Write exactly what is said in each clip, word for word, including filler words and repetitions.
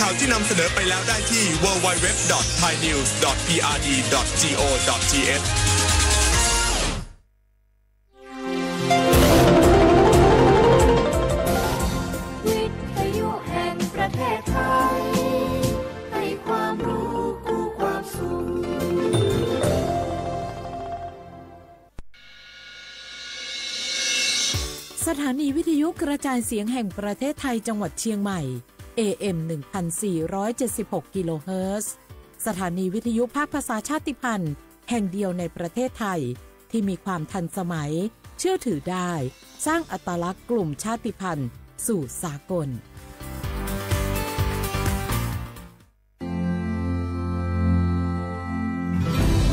ข่าวที่นำเสนอไปแล้วได้ที่ ดับเบิลยู ดับเบิลยู ดับเบิลยู ดอท ไทยนิวส์ ดอท พีอาร์ดี ดอท จี โอ ดอท ที เอช วิทยุแห่งประเทศไทย ให้ความรู้คู่ความสุข สถานีวิทยุกระจายเสียงแห่งประเทศไทยจังหวัดเชียงใหม่ เอ เอ็ม หนึ่งพันสี่ร้อยเจ็ดสิบหก กิโลเฮิรตซ์ สถานีวิทยุภาคภาษาชาติพันธุ์แห่งเดียวในประเทศไทย ที่มีความทันสมัย เชื่อถือได้ สร้างอัตลักษณ์กลุ่มชาติพันธุ์สู่สากล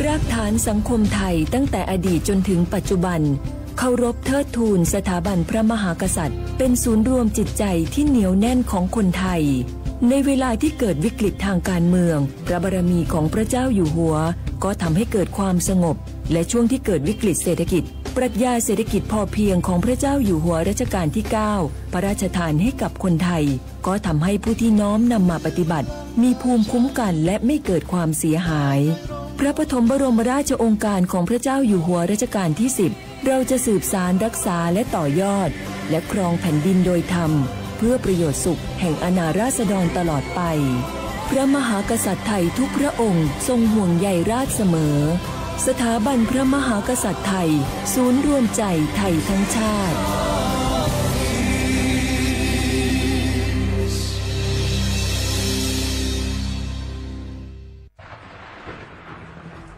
รากฐานสังคมไทยตั้งแต่อดีตจนถึงปัจจุบัน เคารพเทิดทูนสถาบันพระมหากษัตริย์ เป็นศูนย์รวมจิตใจที่เหนียวแน่นของคนไทย ในเวลาที่เกิดวิกฤตทางการเมือง พระบารมีของพระเจ้าอยู่หัว ก็ทำให้เกิดความสงบ และช่วงที่เกิดวิกฤตเศรษฐกิจ ปรัชญาเศรษฐกิจพอเพียงของพระเจ้าอยู่หัวรัชกาลที่เก้า พระราชทานให้กับคนไทย ก็ทำให้ผู้ที่น้อมนำมาปฏิบัติ มีภูมิคุ้มกันและไม่เกิดความเสียหาย พระปฐมบรมราชโองการของพระเจ้าอยู่หัวรัชกาลที่สิบ เราจะสืบสานรักษาและต่อยอด และครองแผ่นดินโดยธรรม เพื่อประโยชน์สุขแห่งอาณาราษฎรตลอดไป พระมหากษัตริย์ไทยทุกพระองค์ทรงห่วงใยราษฎรเสมอ สถาบันพระมหากษัตริย์ไทย ศูนย์รวมใจไทยทั้งชาติ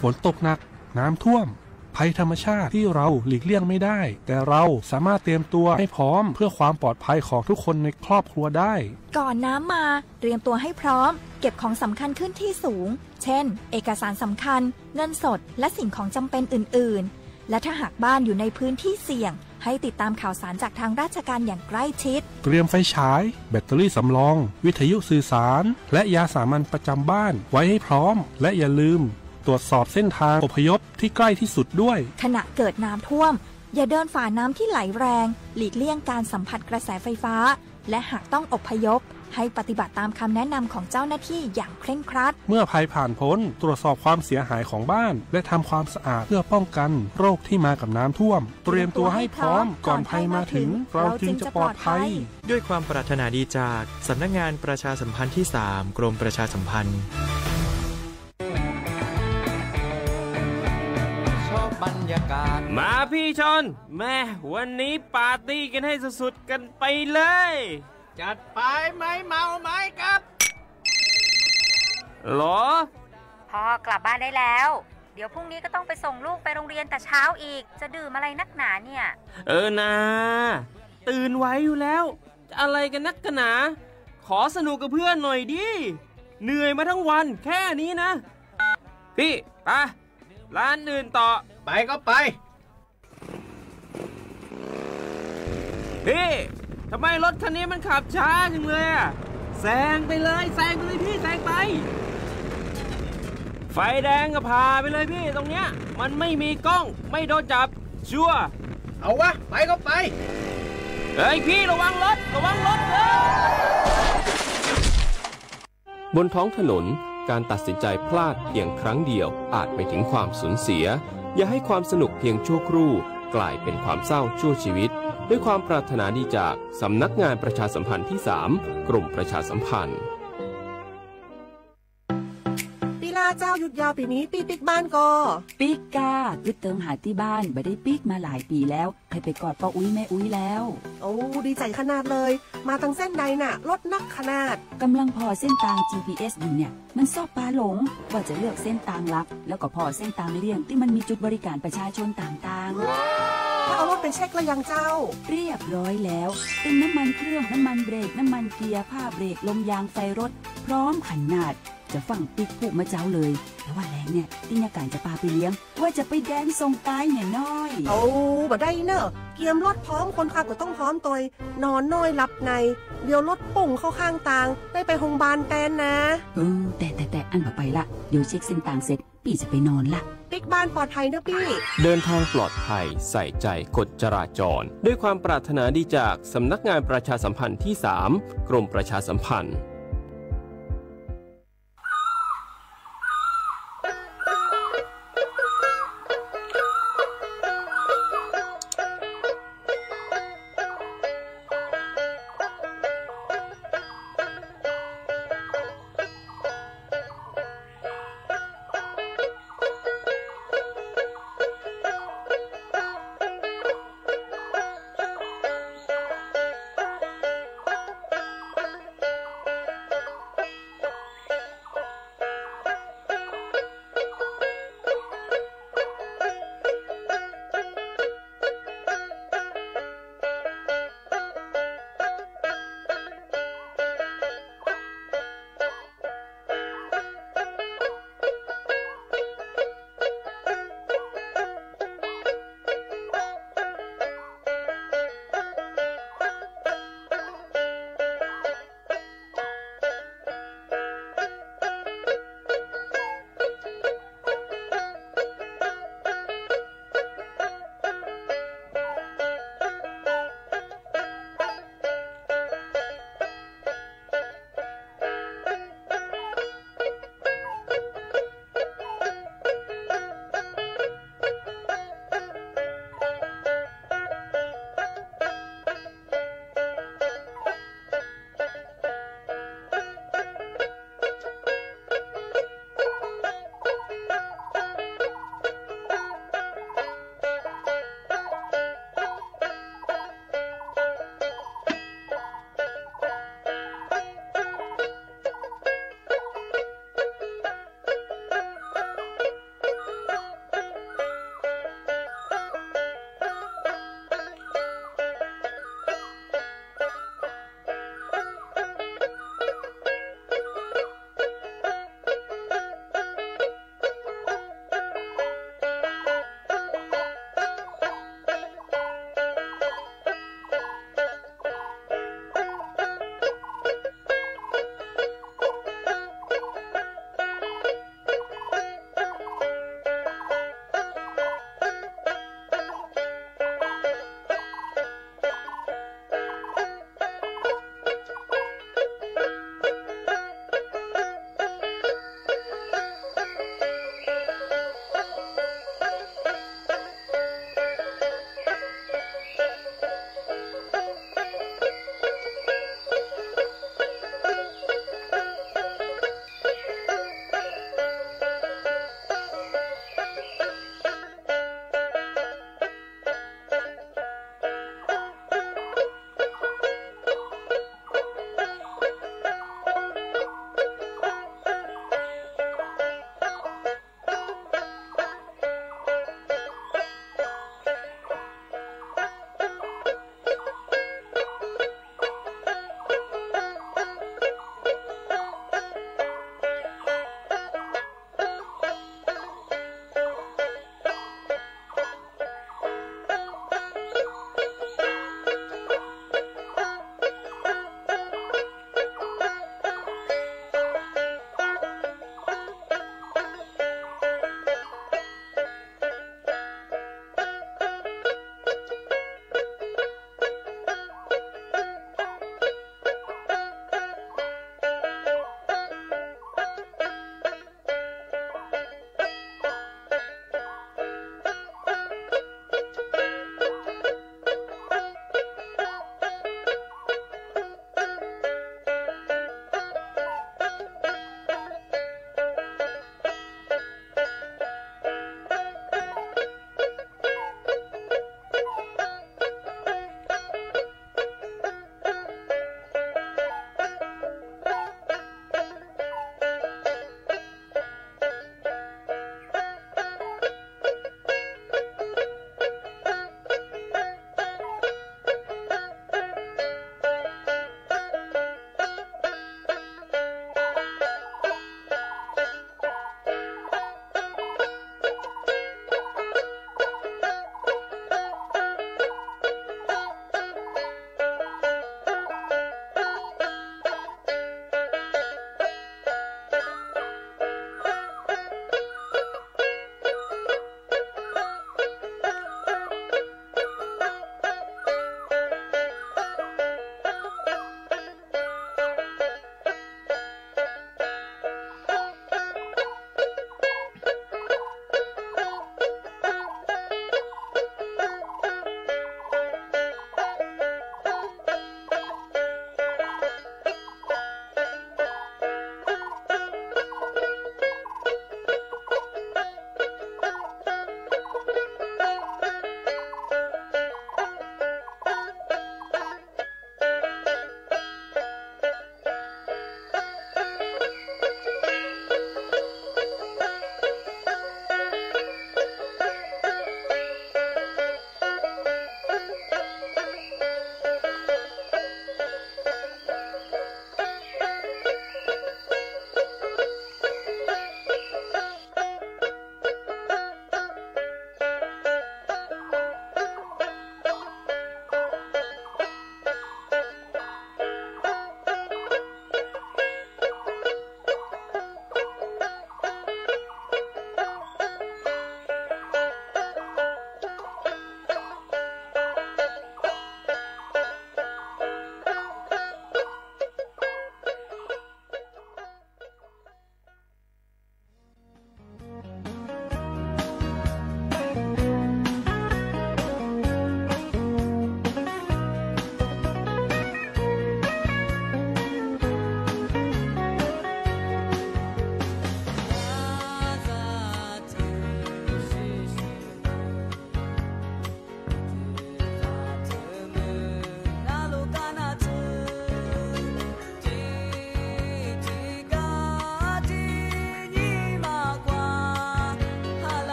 ฝนตกหนัก น้ำท่วม ภัยธรรมชาติที่เราหลีกเลี่ยงไม่ได้ แต่เราสามารถเตรียมตัวให้พร้อมเพื่อความปลอดภัยของทุกคนในครอบครัวได้ ก่อนน้ำมา เตรียมตัวให้พร้อม เก็บของสำคัญขึ้นที่สูง เช่น เอกสารสำคัญ เงินสด และสิ่งของจำเป็นอื่นๆ และถ้าหากบ้านอยู่ในพื้นที่เสี่ยง ให้ติดตามข่าวสารจากทางราชการอย่างใกล้ชิด เตรียมไฟฉาย แบตเตอรี่สำรอง วิทยุสื่อสาร และยาสามัญประจำบ้านไว้ให้พร้อม และอย่าลืมตรวจสอบเส้นทางอพยพที่ใกล้ที่สุดด้วย ขณะเกิดน้ำท่วม อย่าเดินฝ่าน้ำที่ไหลแรง หลีกเลี่ยงการสัมผัสกระแสไฟฟ้า และหากต้องอพยพ ให้ปฏิบัติตามคำแนะนำของเจ้าหน้าที่อย่างเคร่งครัด เมื่อภัยผ่านพ้น ตรวจสอบความเสียหายของบ้าน และทำความสะอาดเพื่อป้องกันโรคที่มากับน้ำท่วม เตรียมตัวให้พร้อมก่อนภัยมาถึง เราจึงจะปลอดภัย ด้วยความปรารถนาดีจากสำนักงานประชาสัมพันธ์ที่สาม กรมประชาสัมพันธ์ ชอบบรรยากาศ มาพี่ชน แม่ วันนี้ปาร์ตี้กันให้สุดๆ กันไปเลย จัดไป ไม้เมาไม้กับ หรอ พ่อกลับบ้านได้แล้ว เดี๋ยวพรุ่งนี้ก็ต้องไปส่งลูกไปโรงเรียนแต่เช้าอีก จะดื่มอะไรนักหนาเนี่ย เออนา ตื่นไวอยู่แล้ว จะอะไรกันนักกันหนา ขอสนุกกับเพื่อนหน่อยดิ เหนื่อยมาทั้งวันแค่นี้นะ พี่ ไป ร้านอื่นต่อ ไปก็ไป พี่ ทำไมรถคันนี้มันขับช้าจังเลยอะ แซงไปเลย แซงไปเลยพี่ แซงไป ไฟแดงก็ผ่าไปเลยพี่ ตรงเนี้ย มันไม่มีกล้อง ไม่โดนจับ ชัวร์ เอาวะ ไปก็ไป เฮ้ยพี่ ระวังรถ ระวังรถ เฮ้ย บนท้องถนน การตัดสินใจพลาดเพียงครั้งเดียวอาจไปถึงความสูญเสีย อย่าให้ความสนุกเพียงชั่วครู่กลายเป็นความเศร้าชั่วชีวิต ด้วยความปรารถนาดีจากสำนักงานประชาสัมพันธ์ที่สาม กรมประชาสัมพันธ์ ปี้ลาเจ้า หยุดยาวปี๋นี้ ปี้ปิ๊กบ้านก่อ ปิ๊กก้า กึ๊ดเติงหาตี้บ้าน บ่ได้ปิ๊กมาหลายปี๋แล้ว ใค่ไปกอดป้ออุ๊ยแม่อุ๊ยแล้ว โอ้ ดีใจ๋ขนาดเลย มาตังเส้นใดน่ะ รถนักขนาด ก่ำลังผ่อเส้นตาง จีพีเอส อยู่เนี่ย มันซอบปาหลง ว่าจะเลือกเส้นตางหลัก แล้วก็ผ่อเส้นตางเลี่ยงตี้มันมีจุดบริการประชาชนต่างๆ แล้วเอารถไปเช็คแล้วยังเจ้า เรียบร้อยแล้ว ตึงน้ำมันเครื่อง น้ำมันเบรก น้ำมันเกียร์ ผ้าเบรก ลมยาง ไฟรถ พร้อมขนาด จะฟั่งปิ๊กพูดเมื่อเจ๊าเลย แต่ว่าแลงเนี่ย ตี้ยาก๋านจะปาไปเลี้ยง ว่าจะไปแดนส่งตายเหียน้อย โอ้ บ่ได้เน่อ เกียมรถพร้อม คนขับก็ต้องพร้อมตวย นอนน้อยหลับใน เดี๋ยวรถปุ้งเข้าข้างตาง ได้ไปโฮงบาลแตนนะ เออ แต่ แต่ แต่ อั้นบ่ไปละ เดี๋ยวเช็คเส้นตางเสร็จ ปี้จะไปนอนละ ปิ๊กบ้านปลอดภัยเน่อปี้ เดินทางปลอดภัย ใส่ใจกฎจราจร ด้วยความปรารถนาดีจากสำนักงานประชาสัมพันธ์ที่สาม กรมประชาสัมพันธ์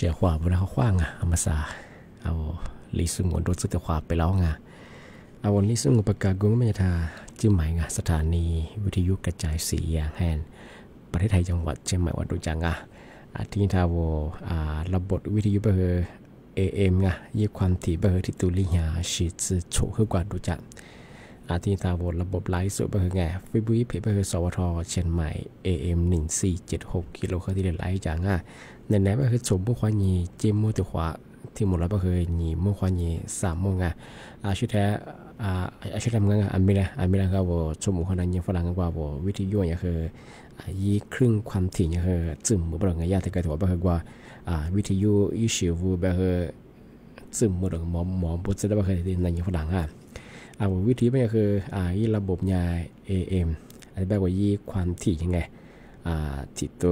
เสียงขวาบ่ได้เข้าขว้างอ่ะ เอามาสา เอา หลีสุงวน โดนซึ่งแต่ขวาไปแล้วไง เอา หลีสุงวน ประกาศกงไม่ทา จื้อใหม่ไง สถานีวิทยุกระจายเสียงแห่งประเทศไทย จังหวัดเชียงใหม่ วัดดูจังอ่ะ อ่า ที่ทาโว อ่า ระบบวิทยุเบอร์ เอเอ็ม ไง ยี่ความถี่เบอร์ที่ตูลิยา สิบสี่ โฉ คือกว่าดูจัง อาทิตย์ตาโหวตระบบไลฟ์สดก็คือไง Facebook Page ก็คือ สวท เชียงใหม่ เอเอ็ม หนึ่งสี่เจ็ดหก กิโลเฮิรตซ์ ที่ได้ไลฟ์จากอ่ะ ในนั้นก็คือชมผู้คว้าหยีเจ็ดโมงตัวขวา ที่หมดแล้วก็คือหยีโมงคว้าหยีสามโมงอ่ะ อ่า ชื่อแท้ อ่า อ่า ชื่อแท้มันก็อ่ะ มีแล้ว อ่า มีแล้วครับ โหวตชมผู้คว้าหยีฝรั่งกว่า โหวตวิทยุเนี่ยคือ อ่า ยี่ครึ่งความถี่เนี่ยคือ จึ้มมือเปล่าไง ญาติก็ถือว่าก็คือกว่า อ่า วิทยุยี่สิบ โวลต์ ก็คือ ซึ่งหมดหมอ หมอบ่จะได้ว่าเคยได้ยินในฝรั่งอ่ะ อ่า วิธีมันก็คือ อ่า ยี่ระบบยา เอเอ็ม อันนี้แปลว่ายี่ความถี่ยังไง อ่า ที่ตู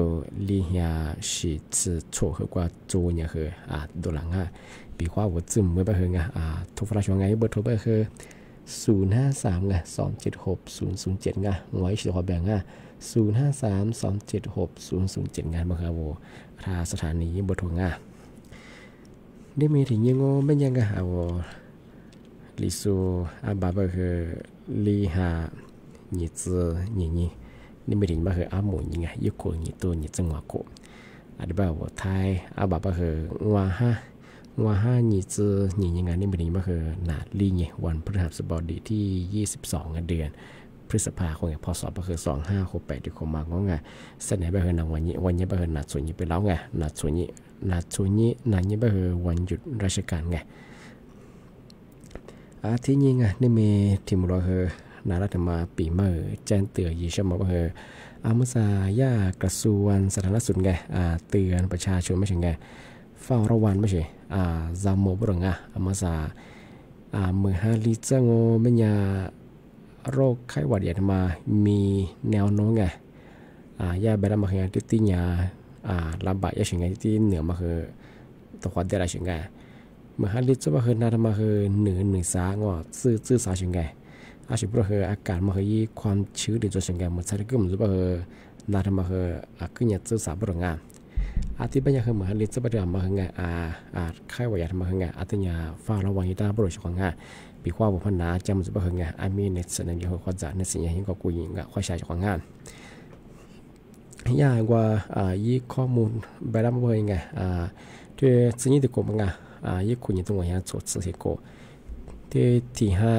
ลิยา สิบสี่ โฉ คือกว่าโจเนี่ยคือ อ่า ตัวหลังอ่ะ ปีคว้าหัวจึ้มเมื่อไปคือไง อ่า โทรฝรั่งช่วงไง เบอร์โทรไปคือ ศูนย์ห้าสาม ไง สองเจ็ดหก ศูนย์ศูนย์เจ็ด ไง งอยสิขอแบ่งอ่ะ ศูนย์ห้าสาม สองเจ็ดหก ศูนย์ศูนย์เจ็ด ไง มาครับ โอ้ ถ้าสถานีเบอร์โทรไง นี่มีถี่ยี่โง่แม่นยังกะ เอา หลีสู อาบาเบอร์คือ หลีห้า หยีจื้อ หยียี่ นี่มีถี่ว่าคือ อาหมู่ยี่ไง ยี่โขด หยีตู้ หยีจื้อ หัวโขด อันนี้เบอร์หัวท้าย อาบาเบอร์คือ หัวห้า หัวห้า หยีจื้อ หยียี่ไง นี่มีถี่ว่าคือ หนาลี่ไง วันพฤหัสบดีที่ ยี่สิบสอง เดือนพฤษภาคมไง พ.ศ. ก็คือ สองห้าหกแปด ที่คงมาก็ไง เส้นไหนเบอร์คือ หนาวันยี่ วันยี่เบอร์คือ หนาสุดยี่ไปแล้วไง หนาสุดยี่ หนาสุดยี่ หนายี่เบอร์คือวันหยุดราชการไง อาทิตย์นี้ไง นี่มีถี่หมดแล้วคือ หนารัฐมาปี๋เมอร์ แจ้งเตือนยี่เช้ามาก็คือ อาเมื่อสายากระทรวงสาธารณสุขไง อ่า เตือนประชาชนไม่ใช่ไง เฝ้าระวังไม่ใช่ อ่า ซาโมบุรงอ่ะ อาเมื่อสา อ่า เมื่อห้าลิตรเจ้าโงไม่ยา โรคไข้หวัดใหญ่มา มีแนวโน้มไง อ่า ย่าไปแล้วมาคือ ตี้ตี้ยา อ่า ระบาดย่าเฉียงไง ตี้ตี้เหนือมาคือ ตะควันได้ละเฉียงไง เมื่อห้าลิตรจะมาคือ นาทำมาคือ เหนือ เหนือสางอ ซื่อ ซื่อสาเฉียงไง อาชีพเราคือ อากาศมาคือ ยี่ความชื้นดีจนเฉียงไง เหมือนชาติกึ่มจะมาคือ นาทำมาคือ อ่า ขึ้นยาซื่อสาบุรงงาม อาทิตย์ปัญญาคือ เมื่อห้าลิตรจะมาเดือมาคือไง อ่า อ่า ไข้หวัดใหญ่มาคือไง อาทิตย์ยาเฝ้าระวังยี่ต้าบุรงเฉียงไง ปีคว้าบุพนาจำจะมาคือไง อามีในเสนออยู่คือความจะในสิ่งอย่างนี้ก็กูยิงกับข้อชายเฉียงไง ย่ากว่า อ่า ยี่ข้อมูลใบรับเบอร์ไง อ่า ที่สิ่งนี้ติโกมังอ่ะ อ่า ยี่คุณยี่ตัวอย่างสดเสียโก ที่ ที่ห้า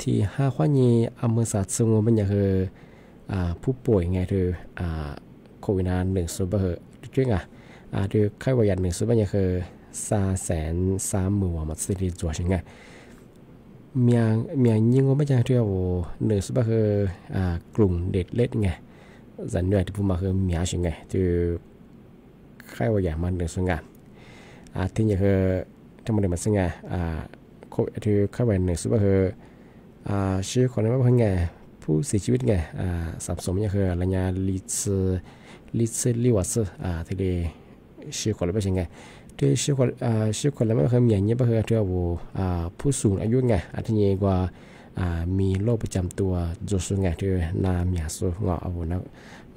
ที่ห้าข้อนี้ อาเมื่อสาซึ่งว่ามันยังคือ อ่า ผู้ป่วยไง ที่ อ่า โควิดหนึ่งศูนย์เบอร์ ที่จริงอ่ะ อ่า ที่ไข้หวัดใหญ่หนึ่งศูนย์มันยังคือ ซาแสน ซาหมื่น ว่ามาสิริจัวเฉียงไง เมีย เมียยิ่งว่าไม่ใช่เที่ยว หนึ่งศูนย์ก็คือ อ่า กลุ่มเด็กเล็กไง สันนิษฐานที่พูดมาคือเมียเฉียงไง ที่ไข้หวัดใหญ่มาหนึ่งศูนย์ไง อ่า ที่นี่คือ ทั้งหมดเนี่ยมันซึ่งไง อ่า โควิดที่ไข้หวัดหนึ่งศูนย์ก็คือ อ่า ชื่อคนนั้นว่าไง ผู้เสียชีวิตไง อ่า สะสมเนี่ยคือ ระยะลิตร ลิตร ลิวัต อ่า ที่ได้ ชื่อคนละไม่ใช่ไง ที่ชื่อคน อ่า ชื่อคนละไม่เคยมีอย่างเงี้ย ก็คือที่ว่า อ่า ผู้สูงอายุไง อาทิตย์นี้กว่า อ่า มีโรคประจำตัว โจซูไง ที่นาเมียซูงอ เอาบุนะ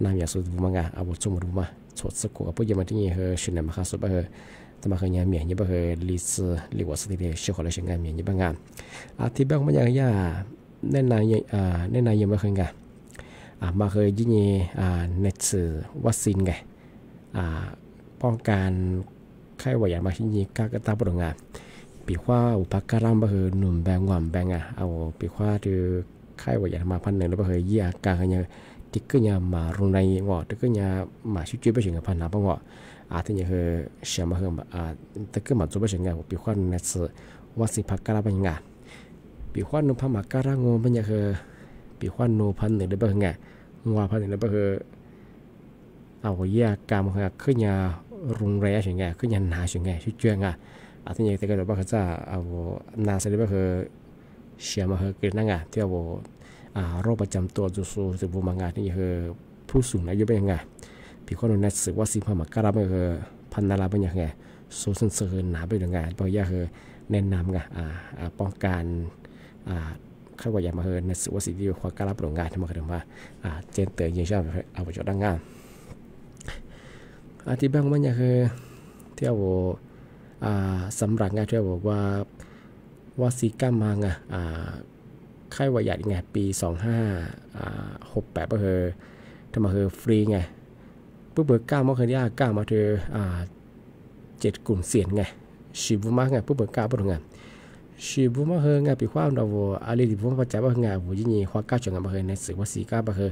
นาเมียซูบุมาไง เอาบุสมุดบุมา สดสักขวบ ผู้ยังมาที่นี่คือชื่อไหนมาครับ สดก็คือ แต่มาคือเนี่ยเมียเนี่ยก็คือ ลิซ ลิวัต ที่ได้ชื่อคนละชื่อไง เมียเนี่ยบ้างงาม อาทิตย์บ้างมาอย่างเงี้ย แนะนำ อ่า แนะนำยังไม่เคยไง อ่า มาเคยยี่นี่ อ่า เน็ตสื่อวัคซีนไง อ่า ป้องกันไข้หวัดใหญ่มาที่นี่ กล้ากระตับปวดงาน ปีคว้าอุปการะก็คือ หนุ่มแบงหว่ำแบงอ่ะ เอา ปีคว้าที่ไข้หวัดใหญ่มาพันหนึ่งแล้วก็เคยยี่อาการเนี่ย ที่ขึ้นยามารุนแรงงอ ที่ขึ้นยามาชิวๆไปเฉียงกับพันหนาปะงอ อาทิตย์นี้คือเฉียงมาคือ อ่า ที่ขึ้นมาจุดไปเฉียงไง ปีคว้าเน็ตสื่อวัคซีนพักการะเป็นไง ปีคว้าหนึ่งพันหมากการะงอเป็นไงคือ ปีคว้าหนึ่งพันหนึ่งได้เบอร์ไง งอพันหนึ่งได้เบอร์คือ เอาเยียกรรมคือขึ้นยารุนแรงเฉียงไง ขึ้นยาหนาเฉียงไง ชิวๆไง อาทิตย์นี้แต่ก็เบอร์คือจะเอานาเสร็จเบอร์คือเฉียงมาคือเกิดนั่งไง ที่เอา อ่า โรคประจำตัว โจซู โจซูมางาน ที่คือผู้สูงอายุเป็นยังไง ปีคว้าหนึ่งเน็ตสื่อวัคซีนพันหมากการะเป็นคือ พันนาราเป็นยังไง โซเซนเซอร์หนาเป็นยังไง เพราะยาคือแนะนำไง อ่า อ่า ป้องกัน อ่า ไข้หวัดใหญ่มาคือเน็ตสื่อวัคซีนที่คว้าการะปวดงาน ที่มาคือว่า อ่า แจ้งเตือนยังชอบเอาไปจดดังงาน อาทิตย์บ้างมันยังคือ เตื้อโหว่ อ่า สำหรับไง เตื้อโหว่ว่า วัคซีนก้ามาไง อ่า ไข้หวัดใหญ่ไง ปี๋สองห้า อ่า หกแปด บ่าเฮอ ทำมาเฮอฟรีไง ปุ๊บเป๋อก้ามาเฮอ เตื้อก้ามาเตื้อ อ่า เจ็ดกลุ่มเสี่ยงไง ฉีดวัคซีนมาไง ปุ๊บเป๋อก้าบ่าเฮอไง ฉีดวัคซีนมาเฮอไง ปี๋คว้าดาวโหว่ อาลีติดวัคซีนมาจ๋าบ่าเฮอไง โหว่ยี่นี่คว้าก้าวจ๋องไง บ่าเฮอ ในศึกวัคซีนก้าบ่าเฮอ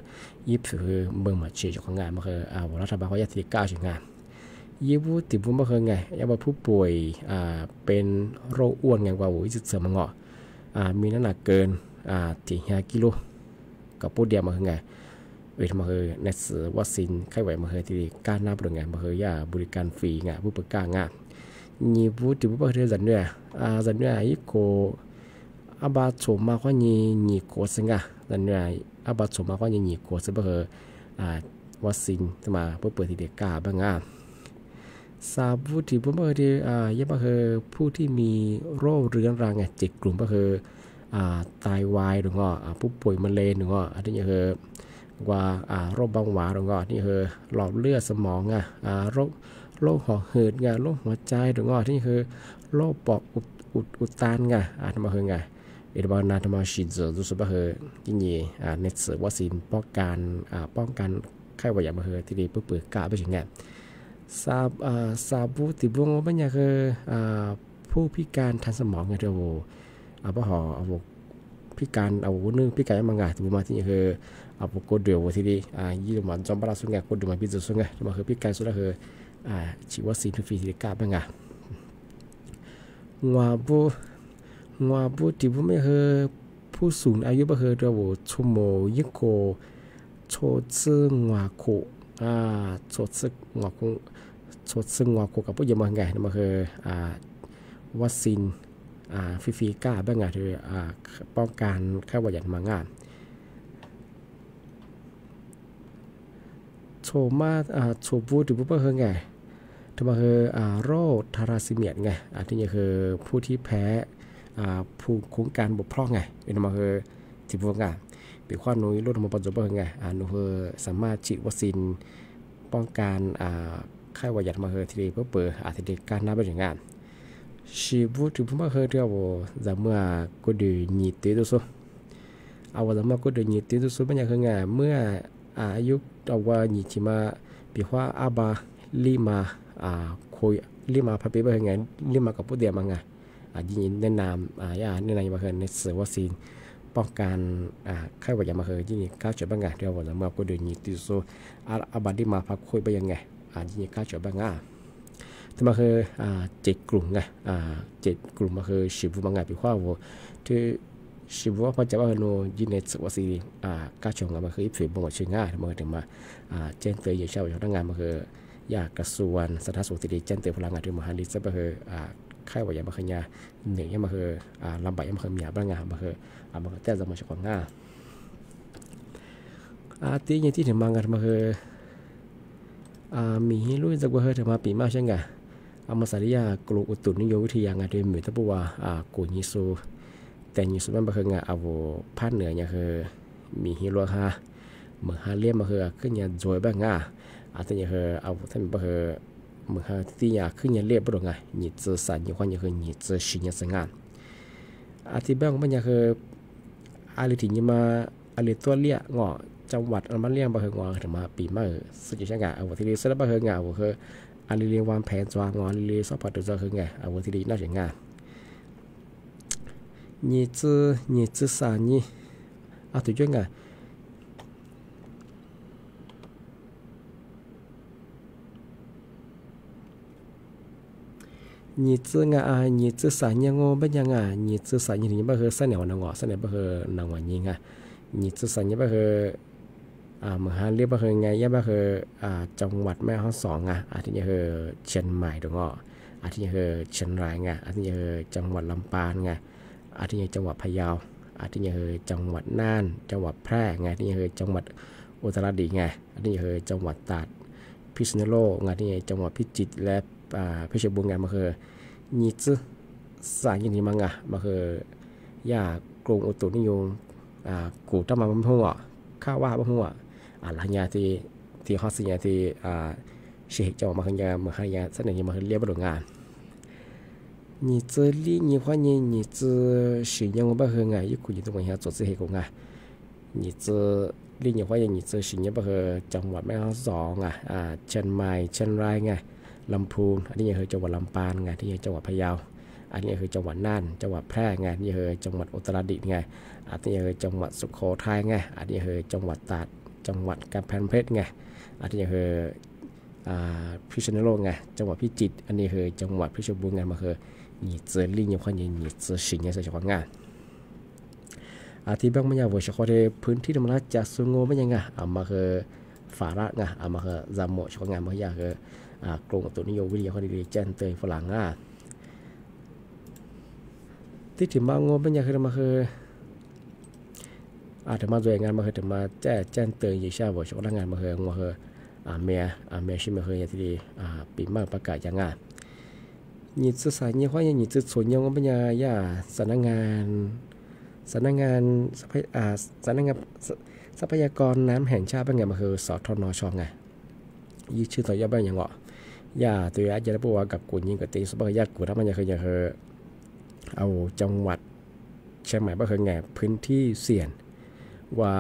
ยี่สิบเฮอ เบิ่งมาเชียร์จ๋องไง บ่าเฮอ อ่า โหว่รัฐบาลคว้ายี่สิบก้าวจ๋องไง ยี่สิบติดวัคซีนมาเฮอไง ยังว่าผู้ป่วย อ่า เป๋นโรคอ้วนไง กว่าโหว่ยี่สิบเสริมมาเงาะ อ่า มีน้ำหนักเกิน อ่า ถึงห้ากิโล กับผู้เดียวมาเฮอไง เอ้ย ทำมาเฮอ ในศึกวัคซีนไข้หวัดมาเฮอ ตี้ก้านับเลยไง มาเฮอ อย่าบริการฟรีไง ปุ๊บเป๋อก้าไง ยี่สิบติดวัคซีนมาเฮอ เตื้อสันเนื้อ อ่า สันเนื้อ อีกโก อาบาโฉมมาคว้ายี่ ยี่โกซึ่งอ่ะ สันเนื้อ อาบาโฉมมาคว้ายี่ ยี่โกซึ่งบ่าเฮอ อ่า วัคซีนจะมาปุ๊บเป๋อตี้เดียวก้าบ่าไง สามติดวัคซีนมาเฮอ เตื้อ อ่า ยังบ่าเฮอ ผู้ที่มีโรคเรื้อรังไง เจ็ดกลุ่มบ่าเฮอ อ่า ไตวายดวงอ้อ อ่า ผู้ป่วยมะเร็งดวงอ้อ อันนี้เฮอ ว่า อ่า โรคเบาหวานดวงอ้อ อันนี้เฮอ หลอดเลือดสมองไง อ่า โรค โรคหอบหืดไง โรคหัวใจดวงอ้อ อันนี้เฮอ โรคปอดอุด อุด อุดตันไง อ่า ทำมาเฮอไง เอ็ดบานาทำมาฉีดเจอรู้สึกบ่าเฮอ ยี่นี่ อ่า ในศึกวัคซีนป้องกัน อ่า ป้องกันไข้หวัดใหญ่มาเฮอ ตี้ดีปุ๊บเป๋อก้าบ่าเฮอไง สาม อ่า สามติดวัคซีนมาบ่าเฮอ อ่า ผู้พิการทางสมองไง เตื้อโหว่ อ่า บ่าเฮอ อ่า โหว่พิการ อ่า โหว่นึ่งพิการมาไง ติดวัคซีนมาตี้เฮอ อ่า โหว่โกเดือโหว่ตี้ดี อ่า ยี่หมันจอมปราบสุดไง โกเดือมาปี้สุดไง มาเฮอพิการสุดแล้วเฮอ อ่า ฉีดวัคซีนฟรีๆตี้เดียวก้าบ่าไง งวาบุ งวาบุติดวัคซีนมาเฮอ ผู้สูงอายุบ่าเฮอ เตื้อโหว่ โฉมโหว่ยี่โก โฉซื่องวาโข อ่า โฉซื่องวาโข โฉซื่องวาโขกับผู้เยาว์มาเฮอไง มาเฮอ อ่า วัคซีน อ่า ฟรีๆก้าบ่าไง เตื้อ อ่า ป้องกันไข้หวัดใหญ่มาไง โฉมมา อ่า โฉมบูติดวัคซีนมาเฮอไง ทำมาเฮอ อ่า โรคทาราซีเมียไง อ่า ตี้เฮอ ผู้ที่แพ้ อ่า ภูมิคุ้มกันบกพร่องไง เอ็นมาเฮอ ติดวัคซีนมาไง ปี๋คว้าหนูโรคทำมาปัจจุบันไง อ่า หนูเฮอ สามารถฉีดวัคซีนป้องกัน อ่า ไข้หวัดใหญ่มาเฮอ ตี้ดีปุ๊บเป๋อ อ่า ตี้ดีก้านับบ่าเฮอไง ฉีดวัคซีนมาเฮอ เตื้อโหว่ สามเมื่อโกเดือยี่ตี้สุด เอาว่าสามเมื่อโกเดือยี่ตี้สุดบ่าเฮอไง เมื่อ อ่า อายุ เอาว่ายี่ตี้มา ปี๋คว้าอาบา ลิมา อ่า คุย ลิมาพาปี้บ่าเฮอไง ลิมากับผู้เดียวมาไง อ่า ยี่นี่แนะนำ อ่า อย่าแนะนำมาเฮอ ในศึกวัคซีนป้องกัน อ่า ไข้หวัดใหญ่มาเฮอ ยี่นี่ก้าจ๋อยบ่าไง เตื้อโหว่ สามเมื่อโกเดือยี่ตี้สุด อ่า อาบา ลิมาพาคุยบ่าเฮอไง อ่า ยี่นี่ก้าจ๋อยบ่าไง ทำมาเฮอ อ่า เจ็ดกลุ่มไง อ่า เจ็ดกลุ่มมาเฮอ ฉีดวัคซีนมาไง ปี๋คว้าโหว่ เตื้อ ฉีดวัคซีนมาจ๋าบ่าเฮอ โน ยี่ในศึกวัคซีน อ่า ก้าจ๋องไง มาเฮอ อีกฝ่ายบ่งบอกเชิงง่าย มาเฮอ เตื้อมา อ่า แจ้งเตือนเยียวยาชาวบ้านพนักงานมาเฮอ อย่างกระทรวงสาธารณสุขตี้ดีแจ้งเตือนพลังงานเตื้อมาเฮอ รีเซิร์ชมาเฮอ อ่า ไข้หวัดใหญ่มาเฮอไง นึ่งยังมาเฮอ อ่า ระบาดยังมาเฮอ มีบ่าไง มาเฮอ อ่า มาเฮอ แจ้งสำหรับชาวบ้านไง อ่า ตี้ยี่ตี้เตื้อมาไง มาเฮอ อ่า มีฮี่ลุยสักบ่าเฮอ เตื้อมาปี๋มาเชียงไง อ่า มาสาริยากรมอุตุนิยมวิทยาไง เตื้อมีตะปูว่า อ่า กูยี่สุด แต่ยี่สุดมันบ่าเฮอไง เอาโหว่ภาคเหนือไงเฮอ มีฮี่ลุยฮะ เมืองฮาเลี้ยงบ่าเฮอ ขึ้นไงโจยบ่าไง อ่า ตี้เฮอ เอาโหว่ถ้ามีบ่าเฮอ เมืองฮาตี้ไง ขึ้นไงเรียบบ่าเฮอไง ยี่ตี้สามยี่คว้าไงเฮอ ยี่ตี้สี่ไงซึ่งไง อ่า ตี้บ่าไงเฮอ อาลีติดยี่มา อาลีตั๋วเลี่ยงอ จังหวัดอันมาเลี่ยงบ่าเฮองอ เตื้อมาปี๋มาเฮอ ซึ่งจะใช้ไง เอาโหว่ตี้ดีสุดบ่าเฮอไง เอาโหว่เฮอ อาลีเรียนวางแผนจ๋องอ อาลีเรียนซัพพอร์ตตั๋วจ๋องเฮอไง เอาโหว่ตี้ดีน่าใช้ไง ยี่ตี้ ยี่ตี้สามยี่ อ่ะ ถูกจ้วยไง ยี่ตี้ไง อ่า ยี่ตี้สามยี่งอ บ่าไง ยี่ตี้สามยี่ตี้บ่าเฮอ เสน่ห์วันนางอ เสน่ห์บ่าเฮอนางวันยี่ไง ยี่ตี้สามยี่บ่าเฮอ อ่า เมืองฮาเลี้ยงบ่าเฮอไง ยังบ่าเฮอ อ่า จังหวัดแม่ฮ่องสอนไง อ่า ตี้เฮอ เชียงใหม่ดวงอ อ่า ตี้เฮอ เชียงรายไง อ่า ตี้เฮอ จังหวัดลำปางไง อ่า ตี้เฮอ จังหวัดพะเยา อ่า ตี้เฮอ จังหวัดน่าน จังหวัดแพร่ไง ตี้เฮอ จังหวัดอุตรดิตถ์ไง อ่า ตี้เฮอ จังหวัดตราด พิษณุโลกไง ตี้เฮอ จังหวัดพิจิตรและ อ่า เพชรบูรณ์ไง มาเฮอ ยี่ตี้สามยี่ตี้มาไง มาเฮอ อย่างกรมอุตุนิยม อ่า กูตั้งมาบ่ฮู้อ่ะ ข้าว่าบ่ฮู้อ่ะ อ่า หลังจากตี้ ตี้ฮอดตี้ไงตี้ อ่า ရှေ့ဟ့ၣ် จังหวัด မၢၣ်ဟၢယၤ မၢၣ်ဟၢယၤ သ့ၣ်န့ၣ် ယမၢၣ်ဟၢလဵပ်ၣ်ဘၣ်လူးငါ ညီၣ်သုးလံ ညီၣ်ဃွၣ်ညီၣ် ညီၣ်သုး သီညို ဘၣ်ဟၢယၤ ယခုၣ်ယံၤတူၢ် မၢၣ်ဟၢယၤ သိးသုဟ့ၣ်ကူၣ်ငါ ညီၣ်သုးလံ ညီၣ်ဃွၣ်ညီၣ် ညီၣ်သုး သီညို ဘၣ်ဟၢ จังหวัด แม่ฮ่องสอน ငါ อ่า เชียงใหม่ เชียงราย ငါ ลำพูน อันนี้คือ จังหวัด ลำปาง ငါ อันนี้คือ จังหวัด พะเยา อันนี้คือ จังหวัดน่าน จังหวัดแพร่ งါ อันนี้คือ จังหวัดอุตรดิตถ์ งါ อันนี้คือ จังหวัดสุโขทัย งါ อันนี้คือ จังหวัดตราด จังหวัดกำแพงเพชร งါ อันนี้คือ อ่า พิษณุโลก งါ จังหวัดพิจิตร อันนี้คือ จังหวัดเพชรบูรณ์ งါ မၢၣ်ဟၢ ညီၣ်သုးလံ ညီၣ်ဃွၣ်ညီၣ် ညီၣ်သုး သီညို သိးကွၢ်ငါ အထံၣ်ဘၣ်မၢ်ယၤ ဝဲၢ်စ့ၢ်ကီး พื้นที่ တမံၤလၢ် ကျဆုံး ငိုၣ်ဘၣ်ညါ ငါ အမၢၣ်ဟၢ ฝาก ငါ အမၢၣ်ဟၢ ဇမူ သိးကွၢ်ငါ မၢ်ဟၢယၤဟၢ อ่า กรมอุตุนิยมวิทยา ခီၣ်ဒ် แจ้งเตือน ဖီလာ် ငါ တထံၣ်မး ငိုၣ်ဘၣ်ညါဟၢ တမၢၣ်ဟၢ အတမၢၣ်ဒိၣ် ငါ မၢၣ်ဟၢ တမၢၣ် แจ้ง แจ้งเตือน ယဲၢ်ဆၢ ဝဲၢ်စ့ၢ်ကီး ငါ မၢၣ်ဟၢ မၢၣ်ဟၢ အမဲာ် အမဲာ် သီညို မၢ်ဟၢ ယၤတထံၣ် อ่า ပံၤမၢၣ် ประกาศ ယၤ ငါ ညီၣ်သုး သီညို ဃွၣ်ညီၣ် ညီၣ်သုး သိးညို ငိုၣ်ဘၣ်ညါယၤ สำนักงาน สำนักงาน ทรัพย- อ่า สำนักงาน ทรัพยากรน้ำแห่งชาติ ဘၣ် ငါ မၢၣ်ဟၢ สธนช งါ ယိုၼ်းဆူၣ်ထီၣ်ယဲၢ်ဘၣ်ညါ ငါ ယၤ တုၤအယဲၢ်လၢပဝဲကၢ်ကူၣ်ညီၣ်ကတ့ သိးဘၣ်ဟၢ ယၢ်ကူၣ်တၢ်မၢ်ညါဟၢ ယၤဟၢ အဝဲ จังหวัดเชียงใหม่ ဘၣ်ဟၢ ငါ พื้นที่เสี่ยง ဝဲ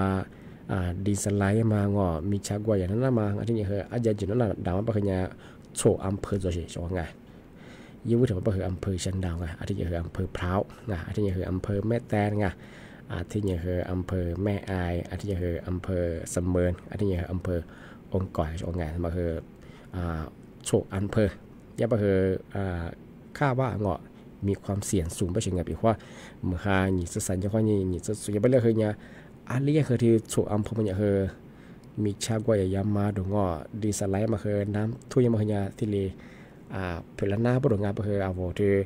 อ่า ดินสไลด์မး ငါ မ့ၢ်ဆါကွၢ်ယၤ နၢ်နၢ်မး အထံၣ်ညါဟၢ အယဲၢ်ယိုၼ်းနၢ် ဒၣ်မး ဘၣ်ဟၢ ငါ သိးอำเภอ သိးစ့ၢ်ကီး ငါ ယဲၢ်ဝဲထီၣ် ဘၣ်ဟၢ อำเภอ เชียงดาว ငါ အထံၣ်ညါဟၢ อำเภอ พร้าว ငါ အထံၣ်ညါဟၢ อำเภอ แม่แตง ငါ အထံၣ်ညါဟၢ อำเภอ แม่อาย အထံၣ်ညါဟၢ อำเภอ เสมิง အထံၣ်ညါဟၢ อำเภอ องค์กร သိးကွၢ်ငါ မၢၣ်ဟၢ อ่า သိးอำเภอ ယဲၢ်ဘၣ်ဟၢ อ่า คาดว่า ငါ มีความเสี่ยงสูง ဘၣ်စ့ၢ်ကီး ငါ ပံၤခွါ မုၢ်ဟါ ညီၣ်သုး သီညို ဃွၣ်ညီၣ် ညီၣ်သုး သိးညို ဘၣ်လၢဟၢ ငါ အလံယဲၢ်ဟၢ ထံသိးอำเภอ မၢ်ညါဟၢ မ့ၢ်ဆါကွၢ်ယၤ ယၤမးဒိၣ် ငါ ดินสไลด์ မၢ်ဟၢ น้ำท่วม ယၤ မၢ်ဟၢ ငါ ထံၣ်လံ อ่า ဖဲလၢနၢ် ဘၣ်ဒိၣ် ငါ ဘၣ်ဟၢ အဝဲထံၣ်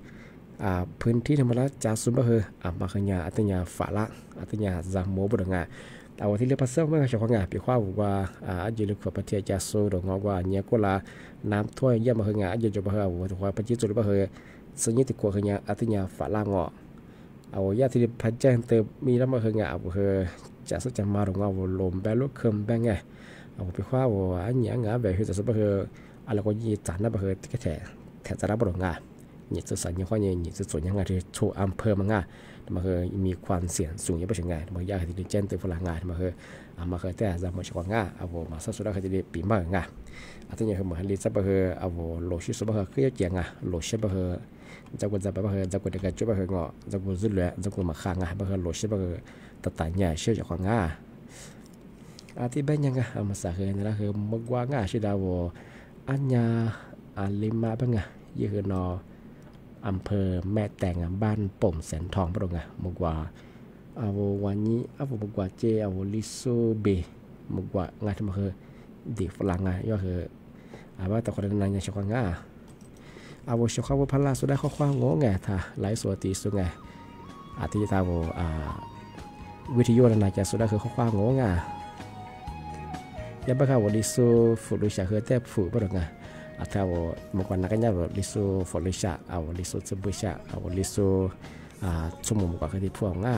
อ่า พื้นที่ တမံၤလၢ် ကျဆုံး ဘၣ်ဟၢ အမၢ်ဟၢ ငါ အသ့ၣ်ညါ ฝาก အသ့ၣ်ညါ ဇမူ ဘၣ်ဒိၣ် ငါ အဝဲထံၣ်လၢပှၤစၢဖီမး သိးကွၢ်ငါ ပံၤခွါ ဝဲ อ่า အယုၢ်လၢခိၣ် ပထံၣ် ကျဆုံး ဒိၣ် ငါ ကွၢ် ညီၣ်ကိၣ်လၢ် น้ำท่วม ယဲၢ် မၢ်ဟၢ ငါ အယုၢ်ကၠိဘၣ်ဟၢ အဝဲ သိးကွၢ် ပှၤစံၣ်စိၤလၢ ဘၣ်ဟၢ စံၣ်ညီၣ်တံၤခိၣ် ဟၢ ငါ အသ့ၣ်ညါ ฝาก ငါ အဝဲ ယဲၢ်ထံၣ်လံ ဖဲ แจ้งเตือน မ့ၢ်လၢ မၢ်ဟၢ ငါ အဝဲဟၢ ကျဆုံး ကျမး ဒိၣ် ငါ အဝဲ လူၤဘဲလိာ် ခဲဘဲ ငါ အဝဲ ပံၤခွါ အဝဲ အညါ ငါ ဘဲဟ့ၣ်တၢ်စံး ဘၣ်ဟၢ အလီၢ်ကီး ယတၢ်နၢ် ဘၣ်ဟၢ တကဲထဲ ထဲတၢ်ရၢ ဘၣ်ဒိၣ် ငါ ညီၣ်သုး သီညို ဃွၣ်ညီၣ် ညီၣ်သုး သိးညို ငါ ထံသိးอำเภอ မး ငါ မၢ်ဟၢ มีความเสี่ยงสูง ယဲၢ်ဘၣ်စ့ၢ်ကီး ငါ မၢ်ဟၢ ယဲၢ်ဟဲထံၣ်လံ แจ้งเตือน ဖီလာ် ငါ မၢ်ဟၢ အမၢ်ဟၢ တဲ ဇမူ သိးကွၢ်ငါ အဝဲ မၤစၢၤစိၤဒၣ် ဟဲထံၣ်လံ ပံၤမၢၣ် ငါ အသ့ၣ်ညါဟၢ မုၢ်ဟါလံ စံး ဘၣ်ဟၢ အဝဲ လူၤဆံစိၤ ဘၣ်ဟၢ ဃ့ယဲၢ်ကဲ ငါ လူၤဆံ ဘၣ်ဟၢ ဇာတ်ဝင်ဇာတ်ပို့ ဘၣ်ဟၢ ဇာတ်ဝင်တကဲကၠိ ဘၣ်ဟၢ ငါ ဇာတ်ဝင်ဇုလွဲ ဇာတ်ဝင်မၤဃါ ငါ ဘၣ်ဟၢ လူၤဆံ ဘၣ်ဟၢ တၢ်တၢ်ညါ သိးကွၢ်ငါ အထံၣ်ဘၣ်ညါ ငါ အမၤစၢၤဟၢ နလၢဟၢ မုၢ်ကွၢ် ငါ သိးဒၣ်ဝဲ အညါ အလံမး ဘၣ် ငါ ယဲၢ်ဟၢနီၤ อำเภอแม่แตง บ้านโป่งแสงทอง ဘၣ်ဒိၣ် ငါ မုၢ်ကွၢ် အဝဲ ဝၤနံၤ အဝဲ မုၢ်ကွၢ် ကၠဲ အဝဲ လံစိဘ့ၣ် မုၢ်ကွၢ် ငါ ထံၣ်မၢ်ဟၢ ဒ်ဖီလာ် ငါ ယဲၢ်ဟၢ အဘၣ်တၢ်ဃီဒီးနၤ ညီၣ် သိးကွၢ်ငါ အဝဲ သိးကွၢ်ဝဲ ဖီလာ် သိးဒၣ် ဃီကွၢ်ငိုၣ် ငါ ထါ ไลฟ์สด တံၤစိၤ ငါ အထံၣ်တၢ်ဝဲ อ่า วิทยุ နၤ ကၠဲ သိးဒၣ် ဃီကွၢ်ငိုၣ် ငါ ယဲၢ်ဘၣ်ဃးဝဲ လံစိ ဖုးလူၤရှး ဟၢ တဲဖုး ဘၣ်ဒိၣ် ငါ အထါဝဲ မုၢ်ကွၢ် နကညးဝဲ လံစိ ဖုးလူၤရှး အဝဲ လံစိ သဘုၣ်ရှး အဝဲ လံစိ อ่า ဆိကမိၣ် မုၢ်ကွၢ် ဃ့ထံၣ်ဖုး ငါ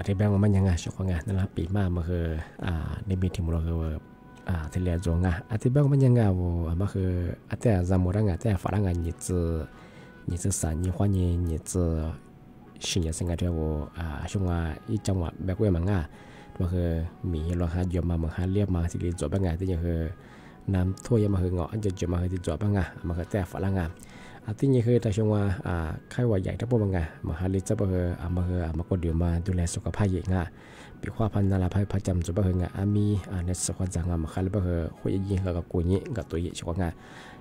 အထံၣ်ဘၣ်မၢ်ညါ ငါ ရှော့ခွါ ငါ နလၢပီမး မၢ်ဟၢ အၢ နမ့ၢ်ထံၣ်မူလီၤဟၢ အၢ ထံၣ်လၢအယိၣ် ငါ အထံၣ်ဘၣ်မၢ်ညါ ငါ ဝဲ အမၢ်ဟၢ အတဲသးမူဒါ ငါ တဲသးဖးလၢ ငါ နံၣ်သီ နံၣ်သီသၢ နံၣ်ခွါ နံၣ် နံၣ်သီ ဆံယဲၢ် သၢ ငါ ထဲဝဲ အၢ ရှော့ခွါ အံၤ ကၠီဝါ ဘဲကွဲမး ငါ မၢ်ဟၢ မံၤဟ့ၣ်လီၤဟးယိၣ်မး မၢ်ဟါလၢမး ထံၣ်လၢယိၣ်ဘၣ် ငါ တနံၤဟၢ နမ်ထိၣ်ယဲၢ် မၢ်ဟၢ ငီၢ် အယိၣ်ယိၣ် မၢ်ဟၢ ထံၣ်ယိၣ်ဘၣ် ငါ အမၢ်ဟၢ တဲသးဖးလၢ ငါ အထံၣ်နံၤဟၢ တၢ်ရှော့ခွါ အၢ ခါဝဲယဲၢ် တၢ်ပိာ်မး ငါ မၢ်ဟါလၢ ကၠီဘၣ်ဟၢ အမၢ်ဟၢ အမၢ်ကီဒုးမး ဒူလဲစုခဖးယဲၢ် ငါ ပံၤခွါဖးနၤလၢ် ဖး ဖးကၠီမၢ်ဘၣ်ဟၢ ငါ အမံၤ အၢ နဲၣ်စ့ကွၢ်စၢ် ငါ မၢ်ဟါလၢဘၣ်ဟၢ ဃိယဲၢ်ယဲၢ် ဟၢကကူၤညံၣ် ကတူၢ်ယဲၢ် ရှော့ခွါ ငါ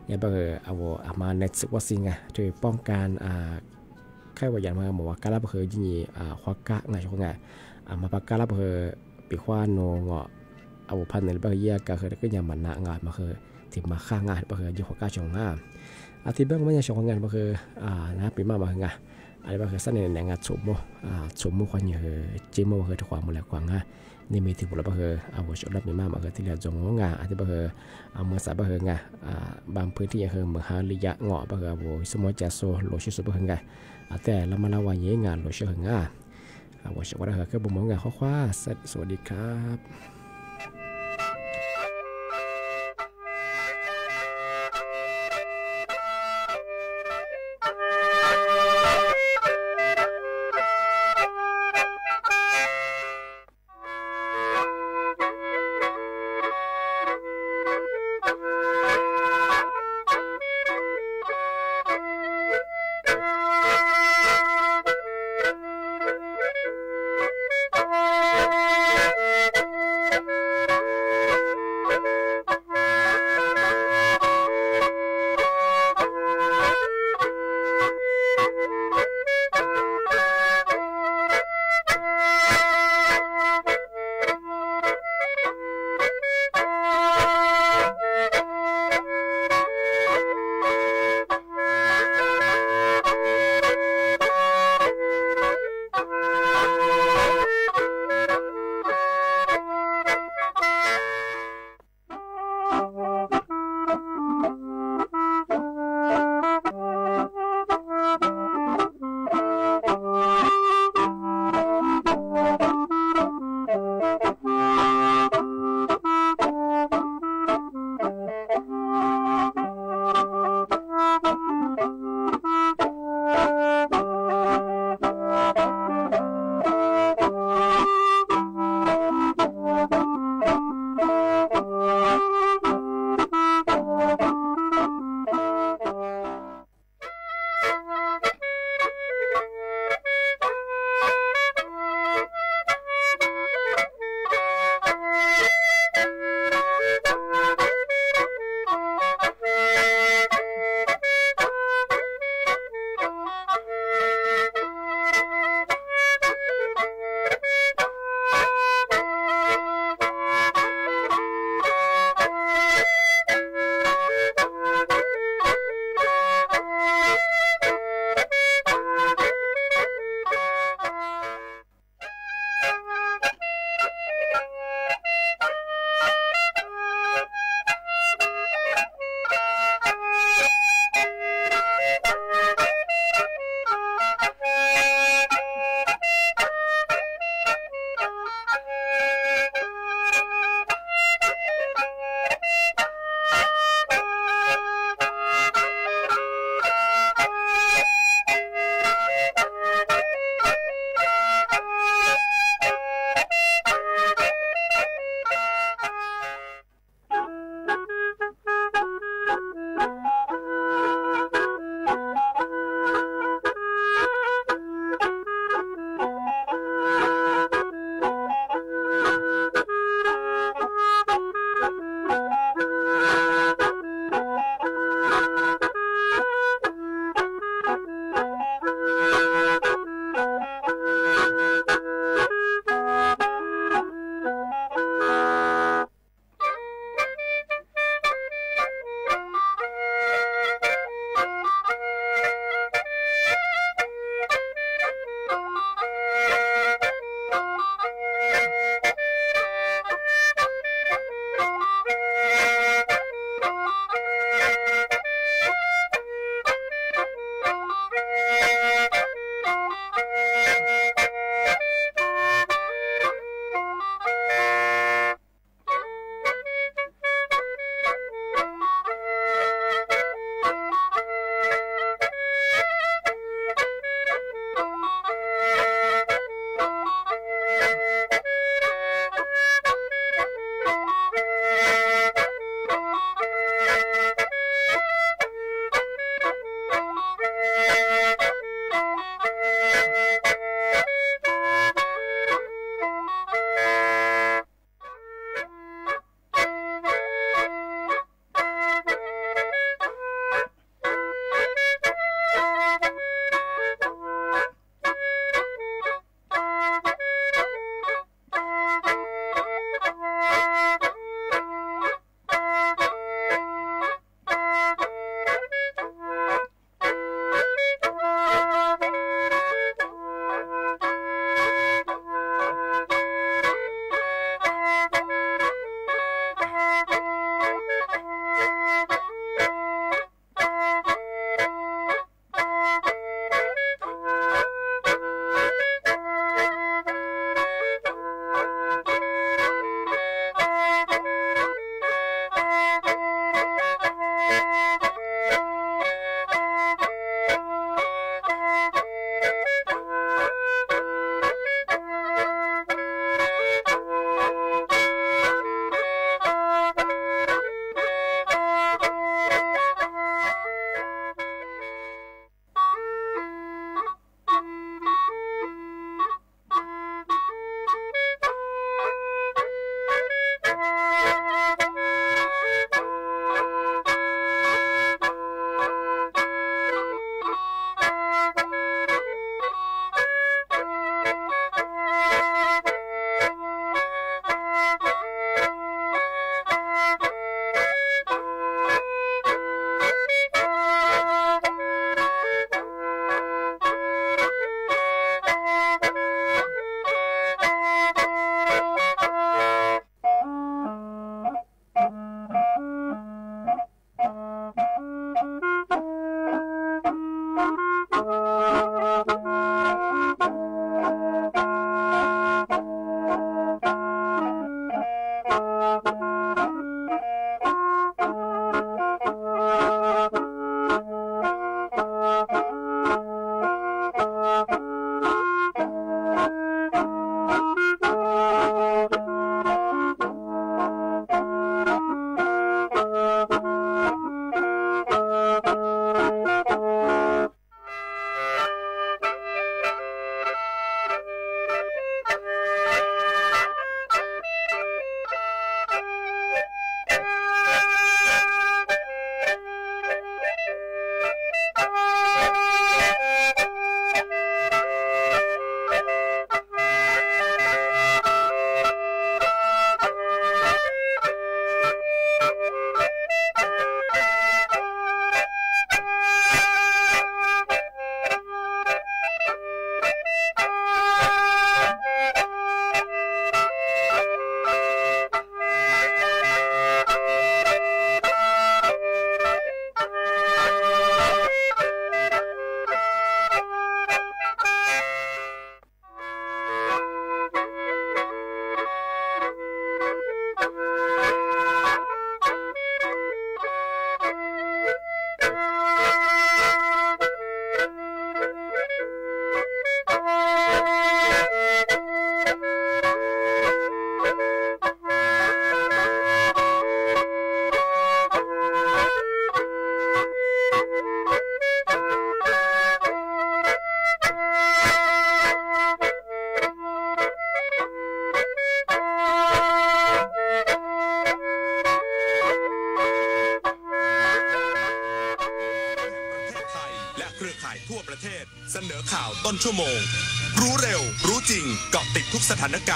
ယဲၢ်ဘၣ်ဟၢ အဝဲ အမၤနဲၣ်စ့ကွၢ်စံ ငါ ထံၣ်ပီၣ်ကၢၣ် အၢ ခါဝဲယဲၢ် မၢ်ဟၢ မၢ်ဝဲကါလၢဘၣ်ဟၢ ယံၤယံၤ အၢ ခွါကါ ငါ ရှော့ခွါ ငါ အမၤပာ်ကါလၢဘၣ်ဟၢ ပံၤခွါနီၢ် ငီၢ် အဝဲဖးနၤလၢဘၣ်ဟၢ ယဲၢ်ကါ ဟၢတက့ၢ်ညါ မၤနး ငါ မၢ်ဟၢ ထံၣ်မၤဃါ ငါ ဘၣ်ဟၢ ယဲၢ်ခွါကါ ရှော့ခွါ ငါ အထံၣ်ဘၣ်မၢ်ညါ ရှော့ခွါ ငါ ဘၣ်ဟၢ အၢ နပီမး မၢ်ဟၢ ငါ အလၢဘၣ်ဟၢ သးန့ၣ်န့ၣ် ငါ ဆိမိၣ် အၢ ဆိမိၣ် ခွါ နံၤဟၢ စ့မိၣ် ဘၣ်ဟၢ တခွါ မူလဲၤကွၢ် ငါ နမ့ၢ်ထံၣ်မူလီၤ ဘၣ်ဟၢ အဝဲ ရှော့ခွါ မံၤမး မၢ်ဟၢ ထံၣ်လၢယိၣ် ငါ အထံၣ်ဘၣ်ဟၢ အမၤစၢ် ဘၣ်ဟၢ ငါ အၢ ဘၣ်ဖုထံၣ်ယဲၢ်ဟၢ မၢ်ဟါလၢယဲၢ် ငီၢ် ဘၣ်ဟၢ အဝဲ ဆိမိၣ် ကၠီဆိ လိာ်ဆှုစိ ဘၣ်ဟၢ ငါ အတဲလၢမါလၢဝါယဲၢ် ငါ လိာ်ဆှုဟၢ ငါ အဝဲ ရှော့ခွါ ဒၣ်ဟၢ ကဲ ဘိမီ ငါ ခွါခွါ စ สวัสดีครับ ข่ายทั่วประเทศ เสนอข่าวต้นชั่วโมง รู้เร็ว รู้จริง เกาะติดทุกสถานการณ์